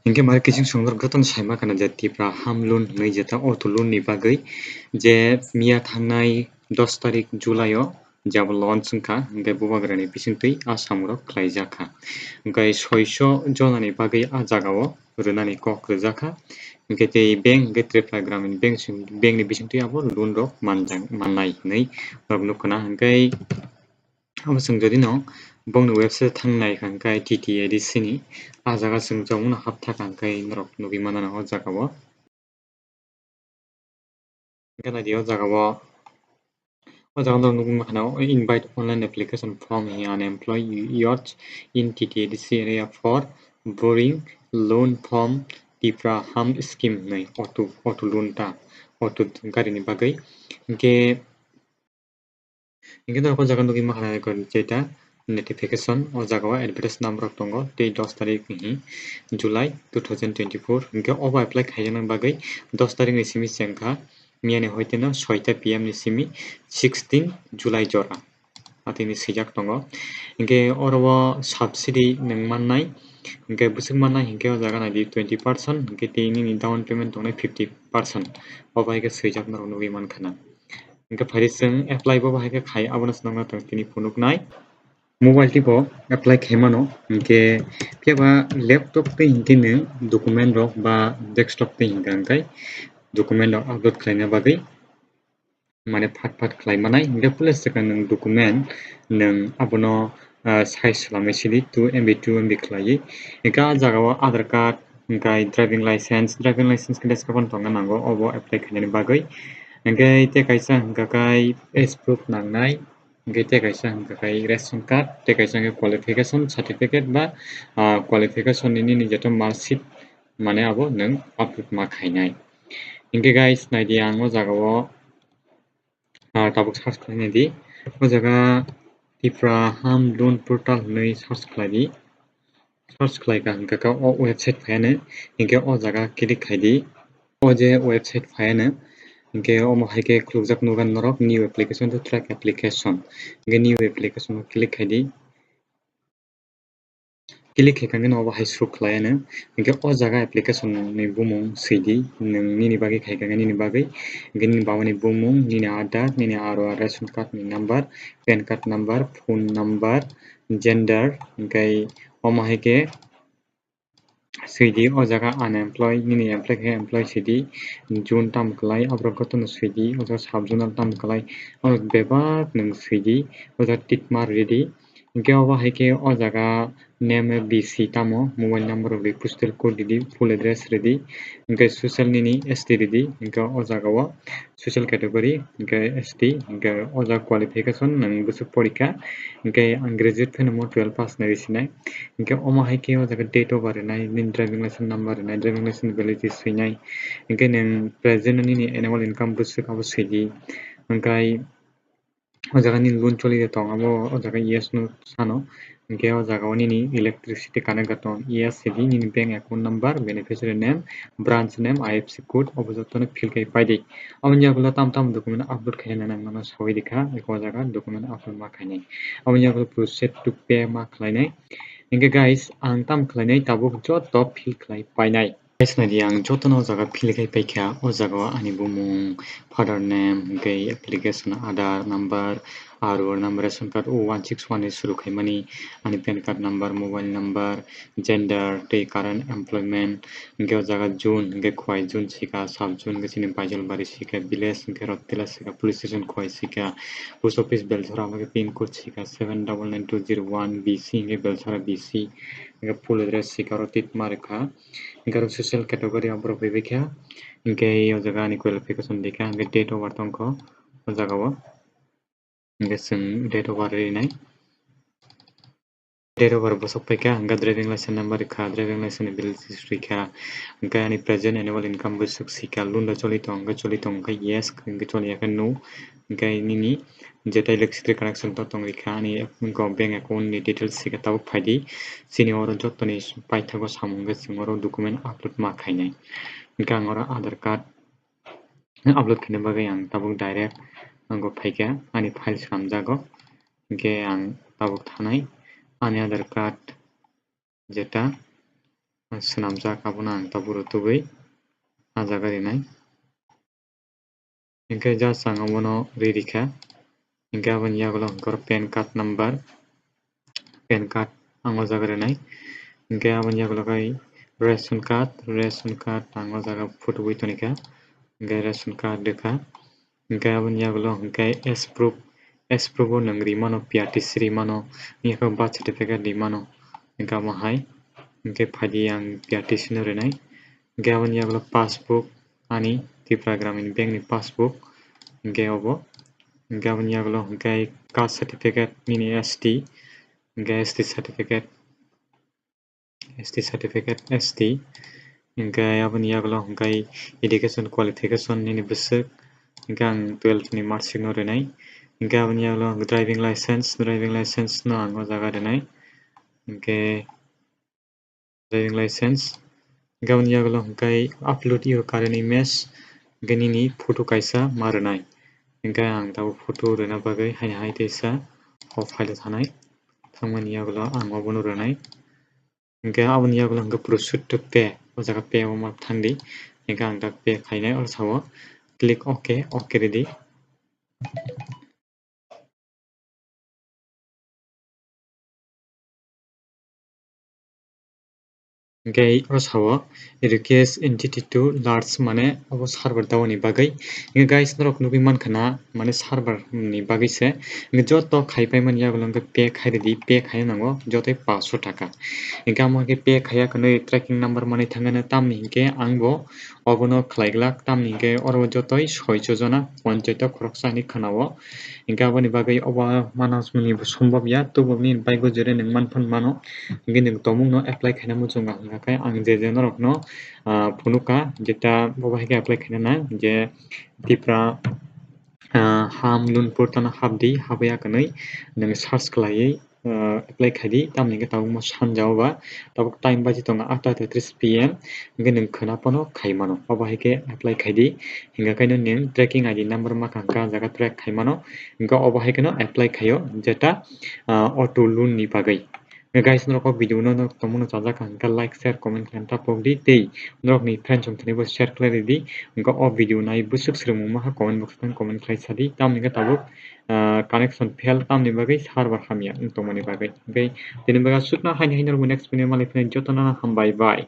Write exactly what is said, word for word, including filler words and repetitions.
Hinkhe mari kiching songrok jotono saima khana je Tipra Ham Loan hinwi jeta auto loan ni bagwi je miya thangnai dos tarik July o jabo launch wngkha, hinkhe bubagrani bisingtwi a samung rok khlaijakha. Hinkhe soiso jonani bagwi a jagao rwnani kok rwjakha. Hinkhe tei bank hinkhe Tripura Gramin Bank sing, bank ni bisingtwi abo loan rok manjak, mannai hinwi norok nukha na. Hinkhe abo chwng jodi no bongni website thang nai kha, hinkhe T T A D C ni a jaga chwng jomano hap thaka, hinkhe norok nugwi mano o jagao. Hinkhe naidi o jagao, o jaga norok nugwi mankha na, invite online application form hi unemployed youth in T T A D C area for borrowing loan from Tipra Ham Scheme hinwi auto, auto loan ta, auto garini bagwi. Hinkhe Hinkhe norok o jaga nugwi mankha na, jeta notification o jaga o advertise number rok tongo, tei dos tarik ni July two thousand twenty-four. Hinkhe obo apply khaijaknani bagwi dos tarik ni simi chengkha, miya ni hoite no soita P M ni simi sixteen July jora atini swijak tongo. Hinkhe oro o subsidy nwng mannai, hinkhe bwswk mannai hinkhe o jaga naidi twenty percent, hinkhe tei nini down payment tongnai fifty percent, obo hai khe swijak norok nugwi mankha na. Hinkhe phaidi chwng apply bo bahai khe khai, abono chwng nokna tong tini phunuknai. Mobile tei bo apply khaimano, hinkhe phiya ba laptop tei hinkhe nwng document rok ba desktop tei hinkhe hinkhe document rok upload khlaina bagwi mane phat phat khlai manai. Hinkhe puila swkang nwng document nwng abono ah, size swlamwi sidi two M B, two M B khlaiwi. Hinkhe ah jagao Aadhaar card, hinkhe driving license, driving license khe desktop-o tongna nango, obo apply khainani bagwi. Hinkhe tei kaisa hinkhe kai age proof nangnai, hinkhe tei kaisa hinkhe kai ration card, tei kaisa hinkhe qualification certificate ba, ah, qualification ni nini joto marksheet mane abo nwng upload ma khainai. Hinkhe guys, naidi ang o jagao Ah, tabuk search khlainai di. O jaga Tipra Ham Loan Portal hinwi search khlai di. Search khlai kha hinkhe khe o website phaiya no, hinkhe o jaga click khai di. O je website phaiya no, hinkhe omo hai khe khulukjak nukha norok new application to track application. Hinkhe new application o click khai di. Click khaikha khe no obo hai show khlai ano. Hinkhe o jaga application ni bumung swi di, nwng nini bagwi khaikha khe nini bagwi. Hinkhe nini baba ni bumung, nini Aadhaar, nini R O R ration card ni number, pan card number, phone number, gender, hinkhe omo hai khe swi di. O jaga unemployed, nini employed khe employed swi di, June tamo kwlai, aborok jotono swi di. O jaga sub zonal tamo kwlai, aborok bebak nwng swi di. O jaga tick mark rw di. Hinkhe obo hai khe o jaga name B C tamo, mobile number rwdi, postal code rwdi, full address rwdi, hinkhe social nini S T rwdi, hinkhe o jaga o social category, hinkhe S T, hinkhe o jaga qualification nwng bwswk porikha, hinkhe ang graduate phano mo twelve pass nai rw sinai, hinkhe omo hai khe o jaga date of birth rwnai, nini driving license number rwnai, driving license validity swinai, hinkhe nwng present nini annual income bwswk abo swidi, hinkhe O jaga nini loan choli de tong, abo o jaga yes no sano. Hinkhe o jaga o nini electricity connect ga tong, yes sidi, nini bank account number, beneficiary name, branch name, I F S C code, obo joto no fill khai pai di. Aboni yagulo tam tam document upload khaina nang mano sawi di kha, eko o jaga document upload ma khainai. Aboni yagulo proceed to pay ma khlainai. Hinkhe guys, ang tam khlainai tabuk joto fill khlai painai. Guys, naidi ang jotono o jaga fill khai paikha. O jaga o ani bumung, father name, hinkhe application, Aadhaar number, R O R number, ration card o one six one ni suru khaimani, ani pan card number, mobile number, gender, tei current employment, hinkhe o jaga June, hinkhe Khowai June sika, sub June hinkhe chini Baijalbari sika, village hinkhe Rotila sika, police station Khowai sika, post office Belchara, hinkhe pin code sika seven double nine two zero one B C, hinkhe Belchara B C, hinkhe full address sika oro titma rwkha. Hinkhe oro social category o borok bai bai kha. Hinkhe o jaga ani qualification dikha, hinkhe date of birth tongkho o jaga o. Hinkhe chwng date of birth rinai. Date of birth bwswk paikha, hinkhe driving license number rikha, driving license ni validity rikha. Hinkhe ani present annual income bwswk sikha, loan da choli tong, hinkhe choli tong, hinkhe yes, hinkhe choli ya khe no. Hinkhe nini jetai electricity connection to tong rikha, ani bank account ni details sikha, tabuk phaidi. Chini oro jotoni paithago samung khe chwng oro document upload ma khainai. Hinkhe ang oro Aadhaar card upload khaina bagwi ang tabuk direct ang phaikha, ani file swnamjago. Hinkhe ang tabuk thanai ani Aadhaar card jeta swnamjak, abono ang tabuk rw tubui ah jaga rinai. Hinkhe just ang obono ri rikha. Hinkhe aboni yagulo hinkhe oro pan card number, pan card ang o jaga rinai. Hinkhe aboni yagulo khai ration card, ration card ang o jaga photo wi tonikha. Hinkhe ration card rikha. Hinkhe aboni yagulo hinkhe age proof, age proof o nwng rimano, P R T C rimano, hinkhe birth certificate rimano. Hinkhe amo hai, hinkhe phaidi ang P R T C no rinai. Hinkhe aboni yagulo passbook, ani Tripura Gramin Bank ni passbook, hinkhe obo. Hinkhe aboni yagulo hinkhe caste certificate, nini S T, hinkhe S T certificate, S T certificate, S T. Hinkhe aboni yagulo hinkhe education qualification nini bwswk. Hinkhe ang twelve ni marksheet no rinai. Hinkhe aboni yagulo driving license, driving license no ang o jaga rinai. Hinkhe driving license. Hinkhe aboni yagulo hinkhe upload your current image. Hinkhe nini photo kaisa ma rinai. Hinkhe ang tabuk photo rina bagwi haino hai teisa o file o thanai. Thangmani yagulo ang obono rinai. Hinkhe aboni yagulo hinkhe proceed to pay, o jaga pay o ma thangdi. Hinkhe ang da pay khainai, oro sao click OK, OK ridi. Hinkhe oro sao request entity to large, mane obo server daoni bagwi. Hinkhe guys, norok nugwi mankha na, mane server ni bagwi se. Hinkhe joto khai paimani yagulo hinkhe pay khai ridi, pay khaina nango jotoi paanch sho taka. Hinkhe amo hinkhe pay khaiya kwnwi tracking number manwi thangkhe tamni hinkhe ang bo obono khlai glak, tamni hinkhe oro jotoi soi sho jona ponchayto khoroksa hinwi khwnao. Hinkhe aboni bagwi obo manasmani bo sombab ya, tubuo nini bike o jere nwng manphano mano, hinkhe nwng tongmungno apply khaina muchungo hinkhe ang je je norokno, ah, phunukha, jeta bobo hai khe apply khaina nang je Tipra, ah, Ham Lunpur tano hapdi, habwi ya kwnwi nwng search khlaiwi, ah, apply khaidi, tamni hinkhe tabukmo sanja o ba, tabuk time baji tongo atta tetris P M, hinkhe nwng khwna phano khai mano, obo hai khe apply khaidi, hinkhe khaino nwng tracking I D number ma kha hinkhe ah jaga track khai mano, hinkhe obo hai kheno apply khaio jeta, ah, auto loan ni bagwi. Guys, norok o video no norok tongmano chajak kha hinkhe like, share, comment khlaina ta pokdi tei norokni friends rok thani bo share khlai ridi. Hinkhe o video nai bwswk swrwngmung maha comment box o comment khlai sadi. Tamni hinkhe tabuk, ah, connection fail tamni bagwi server hamya wng tongmani bagwi. Hinkhe tini bagwi aswkno haini haino next video malai phino jotono hambai bye.